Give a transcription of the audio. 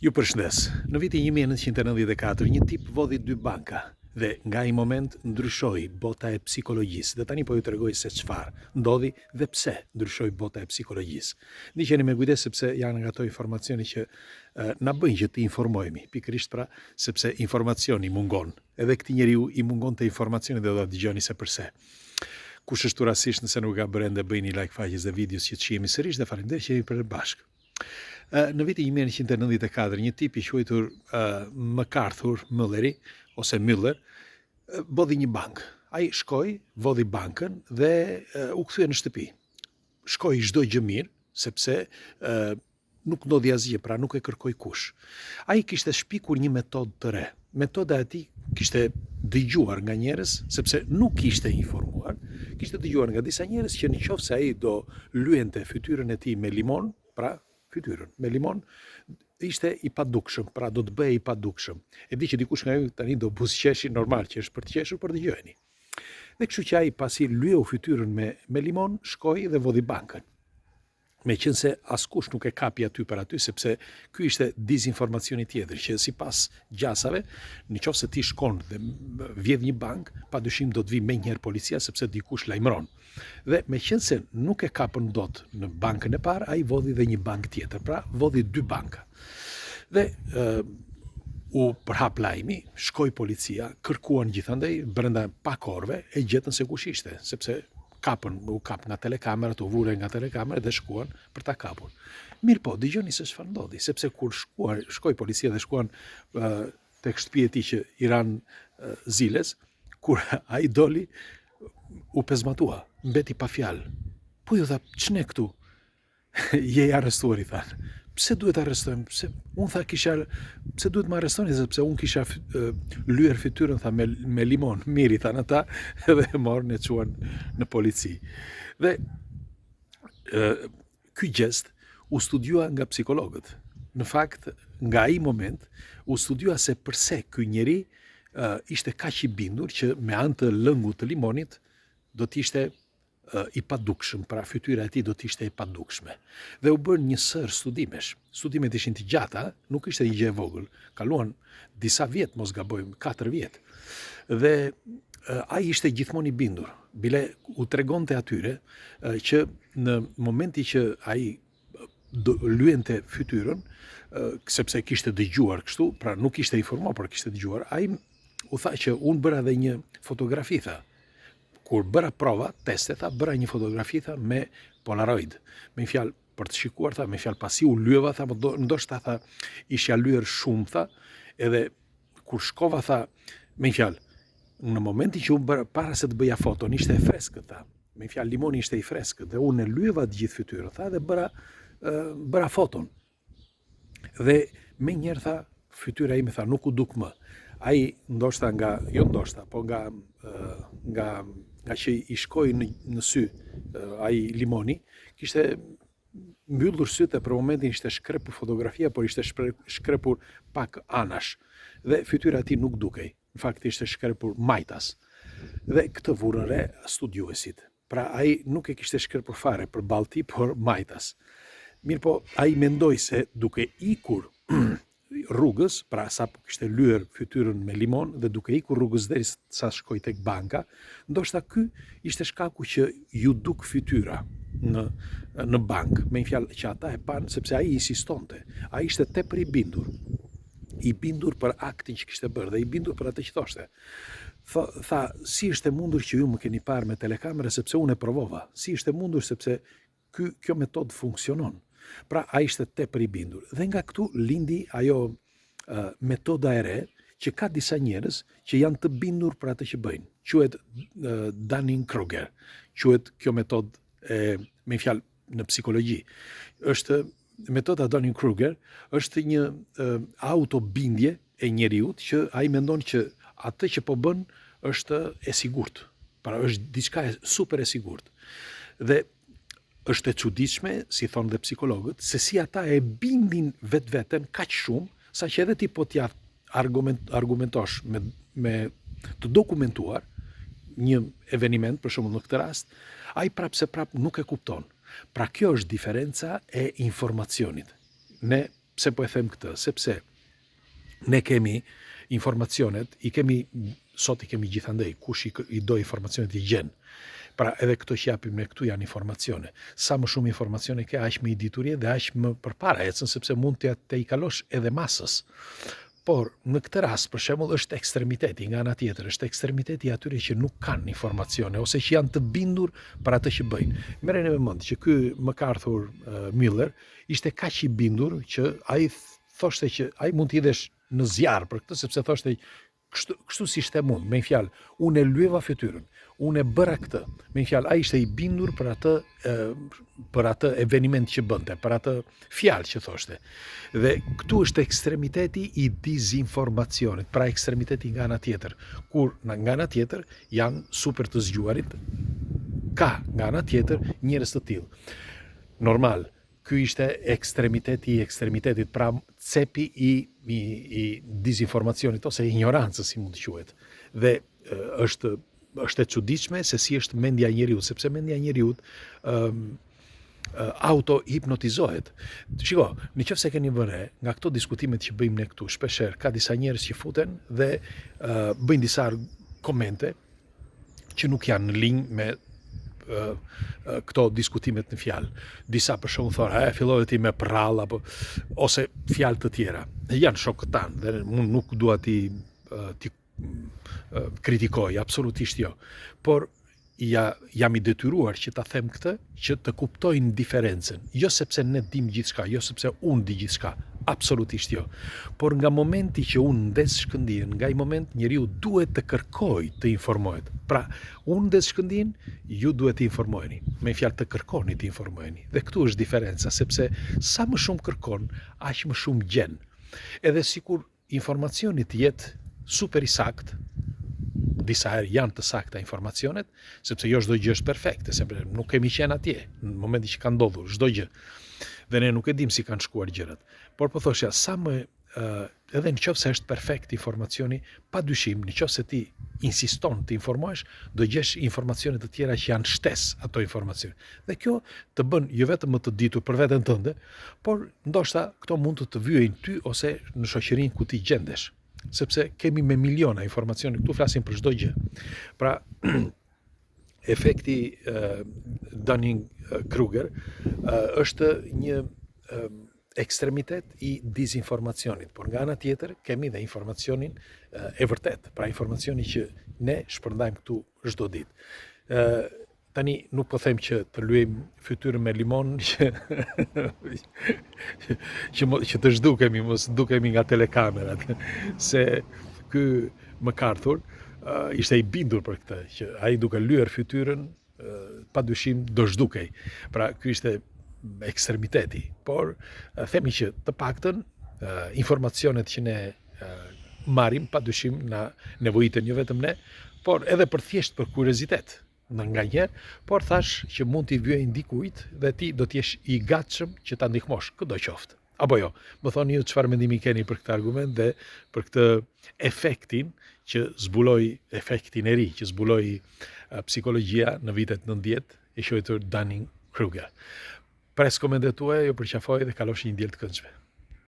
Ju përshëndes. Në vitin 1994, një tip vodhi dy banka dhe nga ai moment ndryshoi bota e psikologjisë dhe tani po ju tregoj se çfarë ndodhi dhe pse ndryshoi bota e psikologjisë. Ndiqeni me kujdes sepse janë nga ato informacione që na bëjnë që të informohemi, pikërisht pra sepse informacioni mungon. Edhe këtij njeriu i mungonte informacioni dhe do ta dëgjoni se përse. Kush është rastësisht nëse nuk e ka bërë ende bëjini like faqes dhe videos që të shihemi sërish dhe faleminderit që jemi për bashkë. Në vitin 1994, një tip i quajtur MacArthur Mulleri ose Müller vodhi një bankë. Ai shkoi, vodhi bankën dhe u kthye në shtëpi. Shkoi çdo gjë mirë, sepse nuk ndodhi asgjë, pra nuk e kërkoi kush. Ai kishte shpikur një metodë të re. Metoda e tij kishte dëgjuar nga njerëz, sepse nuk ishte informuar, kishte dëgjuar nga disa njerëz që në qoftë se ai do lyente fytyrën e tij me limon, pra fytyrën me limon, ishte i padukshëm, pra do të bëhej i padukshëm. E di që dikush nga ju tani do buzëqeshi normal që është për të qeshur, por dëgjojeni. Dhe kështu që ai pasi lyeu fytyrën me me limon, shkoi dhe vodhi bankën. Meqenëse askush nuk e kapi aty për aty, sepse ky ishte dizinformacioni tjetër, që sipas gjasave, në qoftë se ti shkon dhe vjedh një bankë, pa dyshim do të vijë menjëherë policia, sepse dikush lajmëron. Dhe meqenëse nuk e kapën dot në bankën e parë, ai vodhi dhe një bankë tjetër, pra vodhi dy banka. Dhe u përhap lajmi, shkoi policia, kërkuan gjithandej, brenda pak orëve e gjetën se kush ishte, sepse kapën, u kap nga telekamerat, u vure nga telekamerat dhe shkuan për ta kapur. Mirëpo, dëgjoni se çfarë ndodhi, sepse kur shkuar, shkoi policia dhe shkuan uh, tek shtëpia e tij që i ranë uh, ziles, kur ai doli u pezmatua, mbeti pa fjalë. Po ju tha, ç'ne këtu? Je i arrestuar i thanë. Pse duhet të arrestojmë? Pse unë tha kisha pse duhet më arrestoni sepse unë kisha lyer fytyrën tha me me limon. Mirë i thanë ata dhe e morën e çuan në polici. Dhe ë ky gjest u studiua nga psikologët. Në fakt, nga ai moment u studiua se përse ky njeri ishte kaq i bindur që me anë të lëngut të limonit do të ishte i padukshëm, pra fytyra e tij do të ishte e padukshme. Dhe u bërë një sërë studimesh. Studimet ishin të gjata, nuk ishte një gjë e vogël. Kaluan disa vjet, mos gabojmë, 4 vjet. Dhe ai ishte gjithmonë i bindur. Bile u tregonte atyre që në momentin që ai lyente fytyrën, sepse kishte dëgjuar kështu, pra nuk ishte informuar, por kishte dëgjuar, ai u tha që unë bëra dhe një fotografi, tha, Kur bëra prova, teste, tha, bëra një fotografi, tha, me Polaroid. Me një fjalë, për të shikuar, tha, me fjalë, pasi u lyeva, tha, do, ndoshta, tha, isha lyer shumë, tha, edhe kur shkova, tha, me një fjalë, në momentin që unë bëra, para se të bëja foton, ishte e freskët, tha, me një fjalë, limoni ishte i freskët, dhe unë e lyeva të gjithë fytyrën, tha, dhe bëra, bëra foton. Dhe menjëherë tha, fytyra ime tha, nuk u duk më. Ai ndoshta nga, jo ndoshta, po nga nga nga që i shkoi në në sy ai limoni, kishte mbyllur sytë dhe për momentin ishte shkrepur fotografia, por ishte shkrepur pak anash dhe fytyra e tij nuk dukej. Në fakt ishte shkrepur majtas. Dhe këtë vurën re studiuesit. Pra ai nuk e kishte shkrepur fare përballë tij, por majtas. Mirëpo, ai mendoi se duke ikur rrugës, pra sapo kishte lyer fytyrën me limon dhe duke ikur rrugës deri sa shkoi tek banka, ndoshta ky ishte shkaku që iu duk fytyra në në bankë, me një fjalë që ata e panë sepse ai insistonte. Ai ishte tepër i bindur, i bindur për aktin që kishte bërë dhe i bindur për atë që thoshte. Tha, tha, si është e mundur që ju më keni parë me telekamera sepse unë e provova. Si është e mundur sepse ky kjo metodë funksionon. Pra ai ishte tepër i bindur. Dhe nga këtu lindi ajo uh, metoda e re që ka disa njerëz që janë të bindur për atë që bëjnë. Quhet uh, Dunning-Kruger. Quhet kjo metodë e me fjalë në psikologji. Është metoda Dunning-Kruger është një uh, autobindje e njeriut që ai mendon që atë që po bën është e sigurt. Pra është diçka super e sigurt. Dhe është e çuditshme, si thonë dhe psikologët, se si ata e bindin vetveten kaq shumë, sa që edhe ti po t'ia argument, argumentosh me, me të dokumentuar një eveniment, për shembull në këtë rast, ai prapë se prapë nuk e kupton. Pra kjo është diferenca e informacionit. Ne. Pse po e them këtë? Sepse ne kemi informacionet, i kemi sot i kemi gjithandej, kush i, i do informacionet i gjen. Pra edhe këto që japim ne këtu janë informacione. Sa më shumë informacione ke, aq më i ditur je dhe aq më përpara ecën sepse mund të tejkalosh edhe masës. Por në këtë rast, për shembull, është ekstremiteti nga ana tjetër, është ekstremiteti i atyre që nuk kanë informacione ose që janë të bindur për atë që bëjnë. Merreni me mend që ky MacArthur uh, Miller ishte kaq i bindur që ai thoshte që ai mund të hidhesh në zjarr për këtë sepse thoshte kështu kështu si ishte mund, me një fjalë, unë e lyeva fytyrën, unë e bëra këtë. Me një fjalë, ai ishte i bindur për atë e, për atë eveniment që bënte, për atë fjalë që thoshte. Dhe këtu është ekstremiteti i dizinformacionit, pra ekstremiteti nga ana tjetër, kur nga ana tjetër janë super të zgjuarit, ka nga ana tjetër njerëz të tillë. Normal, ky ishte ekstremiteti i ekstremitetit, pra cepi i, i, i dizinformacionit ose injorancës si mund të quhet. Dhe është është e çuditshme se si është mendja e njeriut, sepse mendja e njeriut ëm um, auto-hipnotizohet. Shiko, në qoftë se keni vënë re, nga këto diskutimet që bëjmë ne këtu, shpeshherë ka disa njerëz që futen dhe uh, bëjnë disa komente që nuk janë në linjë me këto diskutimet në fjalë. Disa për shembull thonë, "E fillove ti me prralla apo ose fjalë të tjera." Janë shokët tanë dhe unë nuk dua t'i t'i kritikoj, absolutisht jo. Por ja jam i detyruar që ta them këtë, që të kuptojnë diferencën. Jo sepse ne dimë gjithçka, jo sepse unë di gjithçka, absolutisht jo. Por nga momenti që unë ndez shkëndijën, nga ai moment njeriu duhet të kërkojë të informohet. Pra, unë ndez shkëndijën, ju duhet të informoheni. Me një fjalë të kërkoni të informoheni. Dhe këtu është diferenca, sepse sa më shumë kërkon, aq më shumë gjen. Edhe sikur informacioni të jetë super i saktë, disa herë janë të sakta informacionet, sepse jo çdo gjë është perfekte, sepse nuk kemi qenë atje në momentin që ka ndodhur çdo gjë. Dhe ne nuk e dimë si kanë shkuar gjërat. Por po thoshja, sa më edhe në qoftë se është perfekt informacioni, pa dyshim, në qoftë se ti insiston të informohesh, do gjesh informacione të tjera që janë shtesë ato informacione. Dhe kjo të bën jo vetëm më të ditur për veten tënde, por ndoshta këto mund të të vyejnë ty ose në shoqërinë ku ti gjendesh, sepse kemi me miliona informacione, këtu flasim për çdo gjë. Pra, efekti uh, Dunning-Kruger uh, është një uh, ekstremitet i dizinformacionit, por nga ana tjetër kemi dhe informacionin e vërtetë, pra informacioni që ne shpërndajmë këtu çdo ditë. Ë tani nuk po them që të lyejmë fytyrën me limon që që, që të zhdukemi, mos dukemi nga telekamerat, se ky MacArthur uh, ishte i bindur për këtë, që ai duke lyer fytyrën pa dyshim do zhdukej. Pra, ky ishte ekstremiteti, por themi që të paktën informacionet që ne marrim pa dyshim na nevojiten jo vetëm ne, por edhe për thjesht për kuriozitet në nganjëherë, por thashë që mund t'i vyejnë dikujt dhe ti do të jesh i gatshëm që ta ndihmosh, këdo qoftë. Apo jo, më thoni ju çfarë mendimi keni për këtë argument dhe për këtë efektin që zbuloi efektin e ri që zbuloi psikologjia në vitet 90, i quajtur Dunning-Kruger. Pres komentet tuaja, ju përqafoj dhe kalofshi një diel të këndshme.